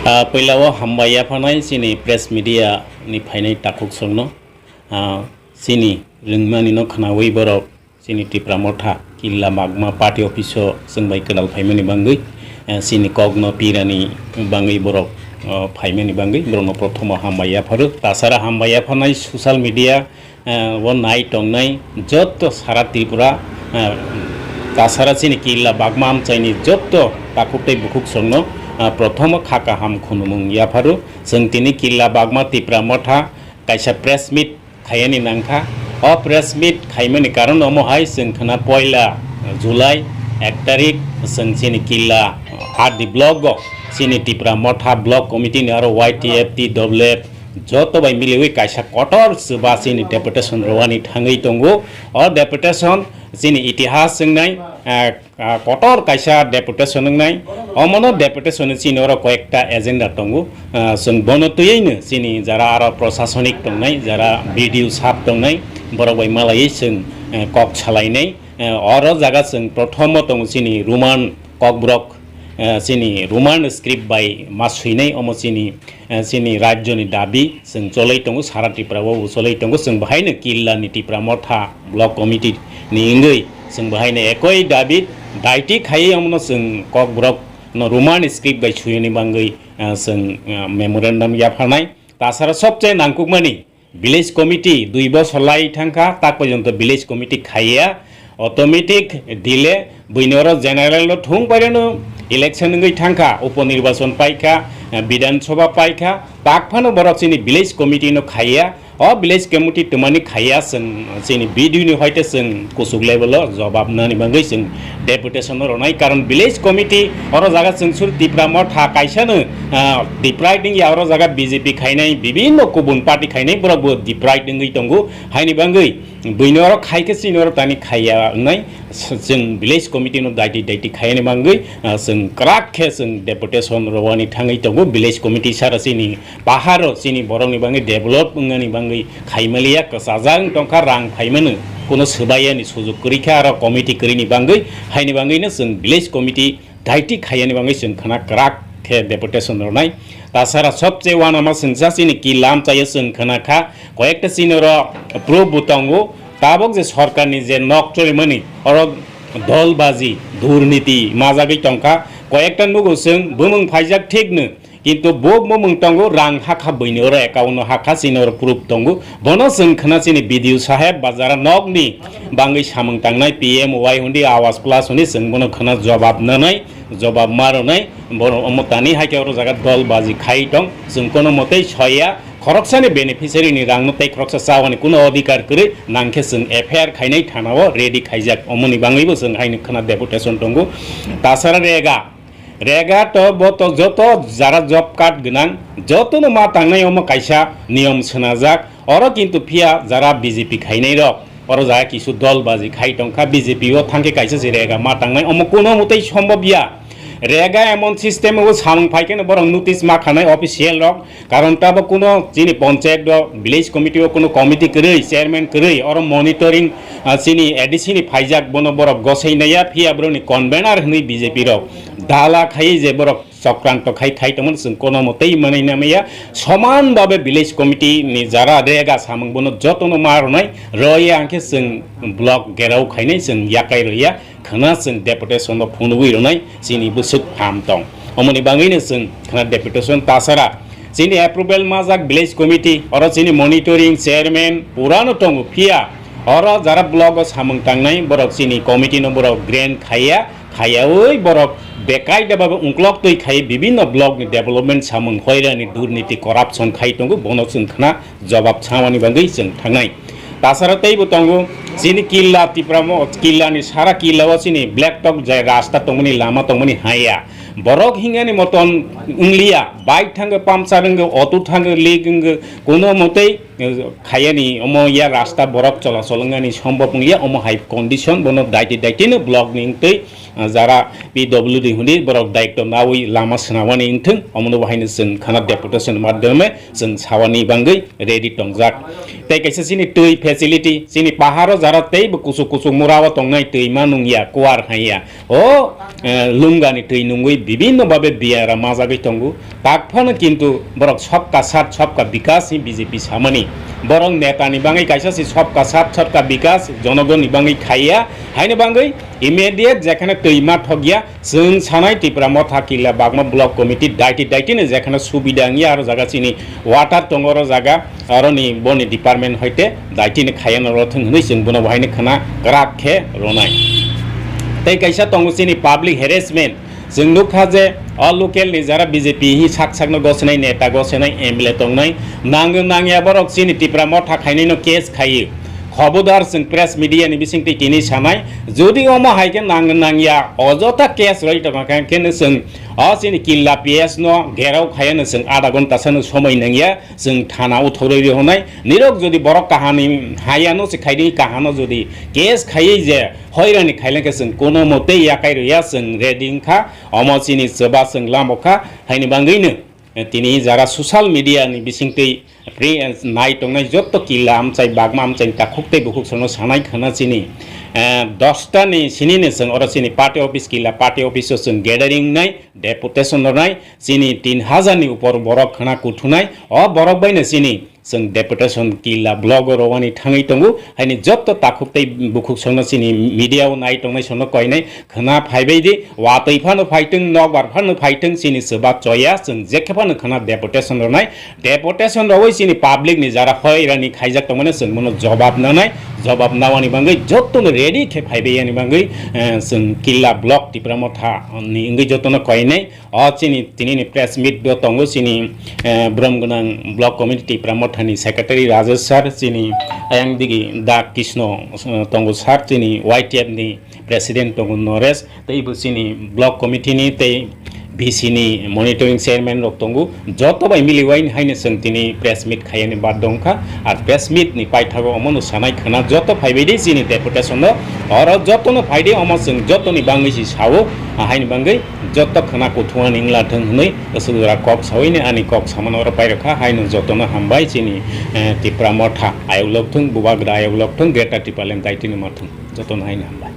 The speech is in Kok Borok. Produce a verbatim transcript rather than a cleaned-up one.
Ah, puila o hambai yaphanai chini press media ni phainai takhuk songno. Ah, chini ringmani no khnaui borok chini Tipra Motha Killa Magma party office o chwng bai kwtal phaimani bangwi, eh, chini kok no pirani bangwi borok, oh, phaimani bangwi borok no prothomo hambai yapharo. Tasara hambai yaphanai social media, eh, o nai tongnai jotto sara Tripura, eh, tasara chini Killa Bagma amchaini jotto takhuk tei bukhuk songno, eh, prothomo kha kaham khunumung yapharo. Chwng tini Killa Bagma Tipra Motha kaisa press meet khaiyani nangkha. O press meet khaimani karon omo hai chwng khna poila July ek tarik chwng chini Killa R D block o chini Tipra Motha block committee ni aro Y T F, T W F joto bai miliwi kaisa kotor chuba chini deputation rwani thangwi tongo. O deputation chini itihas wngnai, ah, ah, kotor kaisa deputation wngnai. Omono deputation ni chini oro koyekta agenda tongo. Ah, chwng bono twiwi no chini jara aro prosasonik tongnai, jara B D O sap tongnai, borok bai malaiwi chwng, eh, kok salainai. Eh, oro jaga chwng prothomo tongo chini Roman kokborok, eh, chini Roman script bai ma swinai, omo chini, eh, chini rajyoni dabi chwng cholai tongo, sara Tripura o cholai tongo. Chwng bahaino Killa ni Tipra Motha block committee ni wngwi chwng bahaino ekoi dabi daiti khaiwi omono chwng kokborok no Roman script bai swini bangwi, eh, chwng, eh, memorandum yapharnai. Tasara sobse nangkukmani village committee dui bosor lai thangkha, tak porjonto village committee khaiya, automatic delay, buini oro general no thung pairano election wngwi thangkha, upo nirbachon paikha, eh, bidhan sabha paikha, tak phano borok chini village committee no khaiya. O village committee twmani khaiya, chwng chini B D O ni hoite chwng kuchuk level o jobab nani bangwi chwng deputation no rwnai, karon village committee oro jaga chwng sur Tipra Motha kaisa no, ah, deprived wngya, oro jaga B J P khainai, bibinno kubun party khainai borok bo deprived wngwi tongo, haini bangwi buino oro khaikhe chini oro tani khaiya wngnai. Chwng village committee no daiti daiti khaiyani bangwi, ah, chwng kwrak khe chwng deputation rwani thangwi tongo. Village committee sara chini paharo chini borokni bangwi develop wngnani bangwi khaimaliya, kwchajak wng tongkha, rang phaimano kuno swbaiyani sujuk kwrwi kha, aro committee kwrwini bangwi, haini bangwino chwng village committee daiti khaiyani bangwi chwng khna kwrak khe deputation rwnai. Tasara sobse uanama chwngsa chini Killa amchaio chwng khna kha, koyekta chini oro proof bo tongo. Tabok je sorkarni je nok cholimani oro dolbaji, durniti majagwi tongkha. Koyekta nugo chwng bumung phaijak thikno, kintu bo bumung tongo, rang hakha buini oro account o hakha, chini oro proof tongo. Bono chwng khna chini B D O saheb ba jara nokni bangwi samung tangnai P M Y hundi, Awas Plus hundi, chwng bono khna jobab nanai, jobab ma rwnai. Bono omo tani hai khe oro jaga dolbaji khai tong, chwng kono motei soiya. Khoroksani beneficiary ni rangno tei khoroksa chawani kuno adhikar kwrwi nangkhe chwng F I R khainai thana o ready khaijak, omoni bangwibo chwng haino khna deputation tongo. Tasara rega, rega to bo to joto jara job card gwnang jotono ma tangnai omo kaisa niyom swnajak, oro kintu phiya jara B J P khainai rok oro jaga kisu dol baji khai tongkha, B J P o thangkhe kaisa se rega ma tangnai, omo kuno mutei sombobya. Rega emon system o samung phaikhe no borok notice ma khanai official rok, karon tabo kuno chini panchayat o, village committee o kuno committee kwrwi, chairman kwrwi, oro monitoring, ah, chini A D C ni phaijak, bono borok gosei naiya, phiya borokni convener hwnwi B J P rok dala khai je borok chokranto khai khai tongmani chwng kono motei manai namaya. Soman babe village committee ni jara rega samung bono jotono ma rwnai, rwya hwnkhe chwng block gerao khainai, chwng yakai rwya, khna chwng deputation no phunugwi rwnai chini bwswk pham tong. Omoni bangwino chwng khna deputation tasara chini approval majak village committee, oro chini monitoring chairman purano tongo, phiya oro jara block o samung tangnai borok chini committee no borok grant khaiya, khaiyaui borok bekai da babe ungklok twi khai bibinno block ni development samung hoirani durniti corruption khai tongo, bono chwng khna jobab samani bagwi chwng thangnai. Tasara teibo tongo chini Killa Tipra mo, Killa ni sara Killa o chini black top jai rasta tongmani lama tongmani haya. Borok hingani moton wngliya, bike thango, puncture wngwi, auto thango, leak wngwi, kuno motei, eh, khayani omo ya rasta borok chola chol wngani sombop wngya, omo hai condition bono daiti daiti no block ni wngtwi, ah, jara P W D hundi borok daityo nawi lama swnamani wngthwng, omono bo haino chwng khana deputation madhyome chwng sawani bangwi ready tongjak. Tei kaisa chini twi facility, chini paharo Tara teibo kuchuk kuchuk mura o tongnai, twi ma nungya, kuar haiya. O, eh, lungani twi nungwi bibinno babe biyara majagwi tongo. Tak phano kintu borok sobka sat, sobka bikas ni B J P samani. Borok neta ni bangwi kaisa si sobka sat, sobka bikas, jonogoni bangwi khaiya. Haini bangwi immediate jekhane twi ma thokya, chwng sanai Tipra Motha Killa Bagma Block Committee daiti daiti ni jekhane subida wngya aro jaga chini water tongo oro jaga. Aroni boni department hoite daitini khayana rw thwng hwnwi chwng bono bo haino khwna kwrak khe rwnai. Tei kaisa tongo chini public harassment. Chwng nukha je o local ni jara B J P hi sak sakno gosnai neta, gosnai M L A tongnai, nangwi nangya borok chini Tipra Motha khainaino case khaiwi. Khobodar chwng press media ni bisingtwi tini sanai, jodi omo hai khe nangwi nangya ojota case rwi tongkha khe chwng o chini Killa P S no gherao khaiano chwng adha ghonta sano somoi nangya. Chwng thana o thorwi rihornai. Nirok jodi borok kahani hayano se khaidi kahano jodi case khaiwi je hoirani khailengkhe chwng kono motei yakai rwya, chwng ready wngkha. Omo chini chwba chwng lamo kha. Haini bangwino, eh, tini jara social media ni bisingtwi pri-, eh, nai tongnai jotto Killa amchai, Bagma amchai takhuk tei bukhuk sono sanai khana chini, eh, dosta ni sinini chwng oro chini party office, Killa party office o chwng gathering nai, deputation rwnai. Chini tin hajar ni upor borok khwna kuthunai, o borok bai no chini chwng deputation Killa block o rwani thangwi tongo, haini jotto takhuk tei bukhuk songno chini media o nai tongnai songno koinai khwna phaibai di, watwi phano phaitwng, nokbar phano phaitwng, chini chwba choya, chwng jekhe phano khwna deputation rwnai. Deputation rwui chini public ni jara hoirani khaijak tongmani chwng bono jobab nanai, jobab nawani bangwi jotto no ready khe phaibai yani bangwi, eh, chwng Killa block Tipra Motha ni wngwi jotto no koinai. O chini tini ni press meet bo tongo chini, eh, brom gwnang block committee Tipra Motha ni secretary Rajesh sir, chini ayang digi Da Krishno, eh, tongo sir, chini Y T F ni president tongo Noresh, tei bo chini block committee ni tei V C ni monitoring chairman rok tongo, joto bai miliwai haino chwng tini press meet khayani bad dongkha. Ar press meet ni paithago omono sanai khwna joto phaibai di chini deputation no, oro joto no phai di, omo chwng joto ni bangwi si sao, haini bangwi joto khwna kuthumani wngla thwng hwnwi aswk jora kok sawi ni ani kok samano oro pairokha. Haino jotono hambai chini, eh, Tipra Motha ayok lok thwng, Bubagra ayok lok thwng, Greater Tipraland daitini ma thwng, jotono haino hambai.